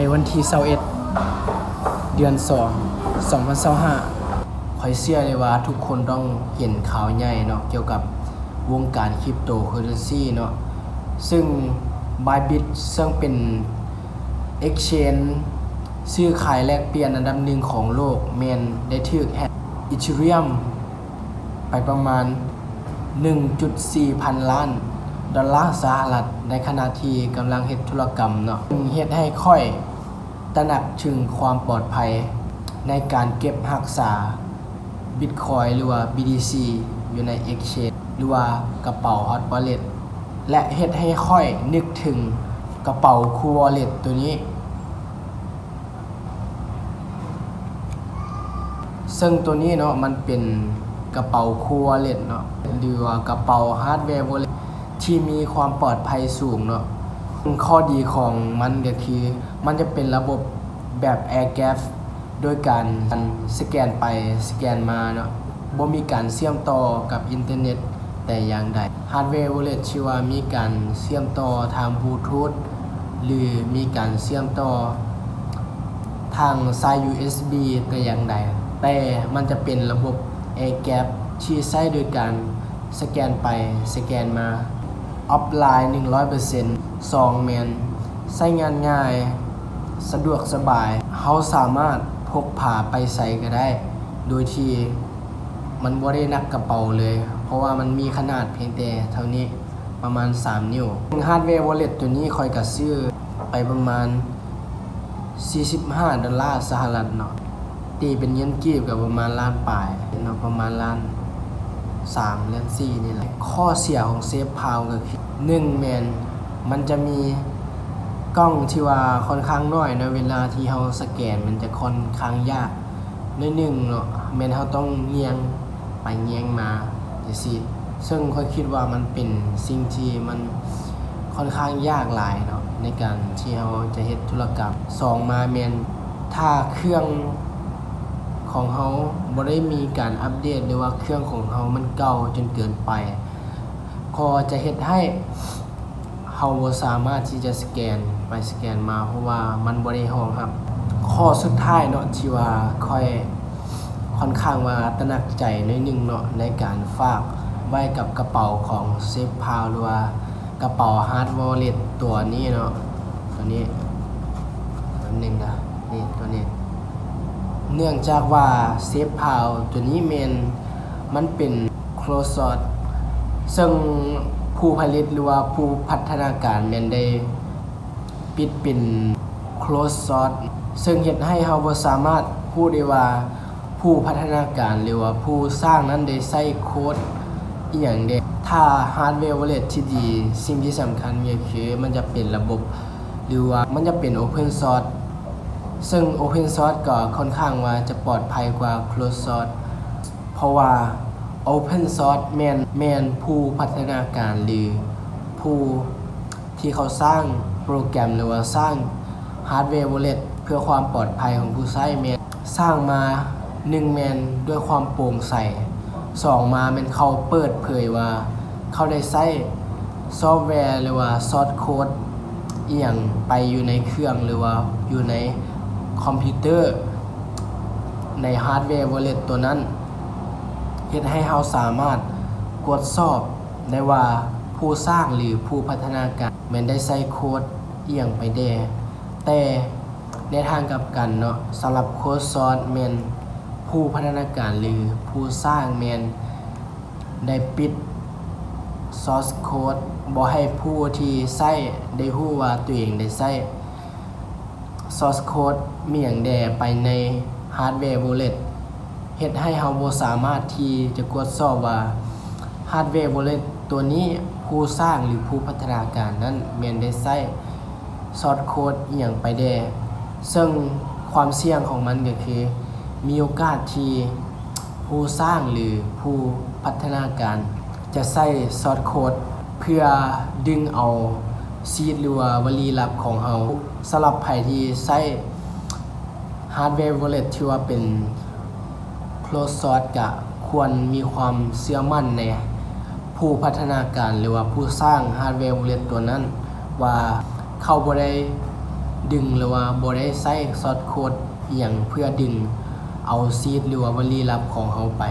ໃນວັນທີຊາວເອັດ ເດືອນສອງ ສອງພັນຊາວຫ້າ ຂ້ອຍເຊື່ອເລີຍວ່າທຸກຄົນຕ້ອງເຫັນຂ່າວໃຫຍ່ເນາະ ກ່ຽວກັບວົງການຄຣິບໂຕເຄີເຣນຊີເນາະ ເຊິ່ງ Bybit ເຊິ່ງເປັນ exchange ຊື້ຂາຍແລກປ່ຽນອັນດັບໜຶ່ງຂອງໂລກ ແມ່ນໄດ້ຖືກແຮັກ Ethereum ໄປປະມານ ໜຶ່ງຈຸດສີ່ພັນລ້ານດອນລາສະຫະລັດ ໃນຂະນະທີ່ກຳລັງເຮັດທຸລະກຳເນາະ ເຮັດໃຫ້ຂ້ອຍຕະໜັກເຖິງຄວາມປອດໄພໃນການເກັບຮັກສາ Bitcoin ຫຼືວ່າ BTC ຢູ່ໃນ exchange ຫຼືວ່າກະເປົາ Hot Wallet ແລະ ເຮັດໃຫ້ຂ້ອຍນຶກເຖິງກະເປົາ Cool Wallet ໂຕນີ້. ເຊິ່ງໂຕນີ້ເນາະ ມັນເປັນກະເປົາ Cool Wallet ເນາະ ຫຼືວ່າກະເປົາ Hardware Wallet ທີ່ມີຄວາມປອດໄພສູງເນາະ. ຂໍ້ດີຂອງມັນກໍຄື ມັນຈະເປັນລະບົບແບບ Air Gap ໂດຍການສະແກນໄປສະແກນມາເນາະ ບໍ່ມີການເຊື່ອມຕໍ່ກັບອິນເຕີເນັດແຕ່ຢ່າງໃດ. Hardware Wallet ທີ່ວ່າມີການເຊື່ອມຕໍ່ທາງ Bluetooth ຫຼື ມີການເຊື່ອມຕໍ່ທາງສາຍ USB ແຕ່ຢ່າງໃດ, ແຕ່ມັນຈະເປັນລະບົບ Air Gap ທີ່ໃຊ້ໂດຍການສະແກນໄປສະແກນມາ ອອຟລາຍ ໜຶ່ງຮ້ອຍເປີເຊັນ. ສອງ ແມ່ນໃຊ້ງານງ່າຍ, ສະດວກສະບາຍ, ເຮົາສາມາດພົກພາໄປໃສກໍໄດ້ ໂດຍທີ່ມັນບໍ່ໄດ້ໜັກກະເປົາເລີຍ, ເພາະວ່າມັນມີຂະໜາດພຽງແຕ່ເທົ່ານີ້ ປະມານສາມນິ້ວ. Hardware Wallet ໂຕນີ້ຂ້ອຍກະຊື້ໄປປະມານສີ່ສິບຫ້າດອນລາສະຫະລັດເນາະ, ຕີເປັນເງິນກີບກະປະມານລ້ານປາຍເນາະ, ປະມານລ້ານສາມ ລ້ານສີ່ນີ້ແຫຼະ. ຂໍ້ເສຍຂອງ SafePal ກະຄື ໜຶ່ງ ແມ່ນມັນຈະມີກ່ອງທີ່ວ່າຂ້ອນຂ້າງນ້ອຍເນາະ, ເວລາທີ່ເຮົາສະແກນມັນຈະຂ້ອນຂ້າງຍາກ ໜ້ອຍໜຶ່ງເນາະ, ແມ່ນເຮົາຕ້ອງຍ່ຽງໄປຍ່ຽງມາຈັ່ງຊີ້, ເຊິ່ງຂ້ອຍຄິດວ່າມັນເປັນສິ່ງທີ່ມັນຂ້ອນຂ້າງຍາກຫຼາຍເນາະ ໃນການທີ່ເຮົາຈະເຮັດທຸລະກຳ. ສອງ ມາແມ່ນຖ້າເຄື່ອງຂອງເຮົາບໍ່ໄດ້ມີການອັບເດດ ຫຼືວ່າເຄື່ອງຂອງເຮົາມັນເກົ່າຈົນເກີນໄປ ກໍຈະເຮັດໃຫ້ ເຮົາບໍ່ສາມາດທີ່ຈະສະແກນໄປສະແກນມາ ເພາະວ່າມັນບໍ່ໄດ້ຮອງຮັບ. ຂໍ້ສຸດທ້າຍເນາະ ທີ່ວ່າຂ້ອຍຂ້ອນຂ້າງວ່າຕະໜັກໃຈໜ້ອຍໜຶ່ງເນາະ ໃນການຝາກໄວ້ກັບກະເປົາຂອງ SafePal ຫຼືວ່າກະເປົາ Hard Wallet ຕົວນີ້ເນາະ, ຕົວນີ້ ແປັບໜຶ່ງເດີ ນີ້ ຕົວນີ້. ເນື່ອງຈາກວ່າ SafePal ຕົວນີ້ແມ່ນ ມັນເປັນ Closed Source ເຊິ່ງຜູ້ຜະລິດ ຫຼືວ່າຜູ້ພັດທະນາການແມ່ນໄດ້ປິດເປັນ Closed Source ເຊິ່ງເຮັດໃຫ້ເຮົາບໍ່ສາມາດຮູ້ໄດ້ວ່າຜູ້ພັດທະນາການ ຫຼືວ່າຜູ້ສ້າງນັ້ນໄດ້ໃຊ້ໂຄດອີ່ຫຍັງແດ່. ຖ້າ Hardware Wallet ທີ່ດີ ສິ່ງທີ່ສຳຄັນກໍຄືມັນຈະເປັນລະບົບ ຫຼືວ່າມັນຈະເປັນ Open Source ເຊິ່ງ Open Source ກໍຂ້ອນຂ້າງວ່າຈະປອດໄພກວ່າ Closed Source ເພາະວ່າ Open Source ແມ່ນ ແມ່ນຜູ້ພັດທະນາການ ຫຼື ຜູ້ທີ່ເຂົາສ້າງໂປຣແກຣມ ຫຼືວ່າສ້າງ Hardware Wallet ເພື່ອຄວາມປອດໄພຂອງຜູ້ໃຊ້ ແມ່ນສ້າງມາ ໜຶ່ງ ແມ່ນດ້ວຍຄວາມໂປ່ງໃສ, ສອງ ມາແມ່ນເຂົາເປີດເຜີຍວ່າເຂົາໄດ້ໃຊ້ Software ຫຼືວ່າ Source Code ອີ່ຫຍັງໄປຢູ່ໃນເຄື່ອງ ຫຼືວ່າຢູ່ໃນຄອມພິວເຕີ ໃນ Hardware Wallet ຕົວນັ້ນ, ເຮັດໃຫ້ເຮົາສາມາດກວດສອບໄດ້ວ່າຜູ້ສ້າງ ຫຼື ຜູ້ພັດທະນາການແມ່ນໄດ້ໃຊ້ໂຄດອີ່ຫຍັງໄປແດ່. ແຕ່ໃນທາງກັບກັນເນາະ, ສຳລັບ Closed Source ແມ່ນຜູ້ພັດທະນາການ ຫຼື ຜູ້ສ້າງແມ່ນ ໄດ້ປິດ Source Code ບໍ່ໃຫ້ຜູ້ທີ່ໃຊ້ໄດ້ຮູ້ວ່າຕົວເອງໄດ້ໃຊ້ Source Code ມີຫຍັງແດ່ໄປໃນ Hardware Wallet ເຮັດໃຫ້ເຮົາບໍ່ສາມາດທີ່ຈະກວດສອບວ່າ Hardware Wallet ຕົວນີ້ ຜູ້ສ້າງ ຫຼື ຜູ້ພັດທະນາການນັ້ນແມ່ນໄດ້ໃຊ້ Source Code ອີ່ຫຍັງໄປແດ່, ເຊິ່ງຄວາມສ່ຽງຂອງມັນກໍຄື ມີໂອກາດທີ່ຜູ້ສ້າງ ຫຼື ຜູ້ພັດທະນາການຈະໃຊ້ Source Code ເພື່ອດຶງເອົາ Seed ຫຼືວ່າວະລີລັບຂອງເຮົາ. ສຳລັບໃຜທີ່ໃຊ້ Hardware Wallet ທີ່ວ່າເປັນ Closed Source ກະຄວນມີຄວາມເຊື່ອໝັ້ນໃນຜູ້ພັດທະນາການ ຫຼືວ່າຜູ້ສ້າງ Hardware Wallet ຕົວນັ້ນ ວ່າເຂົາບໍ່ໄດ້ ດຶງ ຫຼືວ່າບໍ່ໄດ້ໃຊ້ຊອດໂຄດອີ່ຫຍັງເພື່ອດຶງເອົາຊີດ ຫຼືວ່າວະລີລັບຂອງເຮົາໄປ.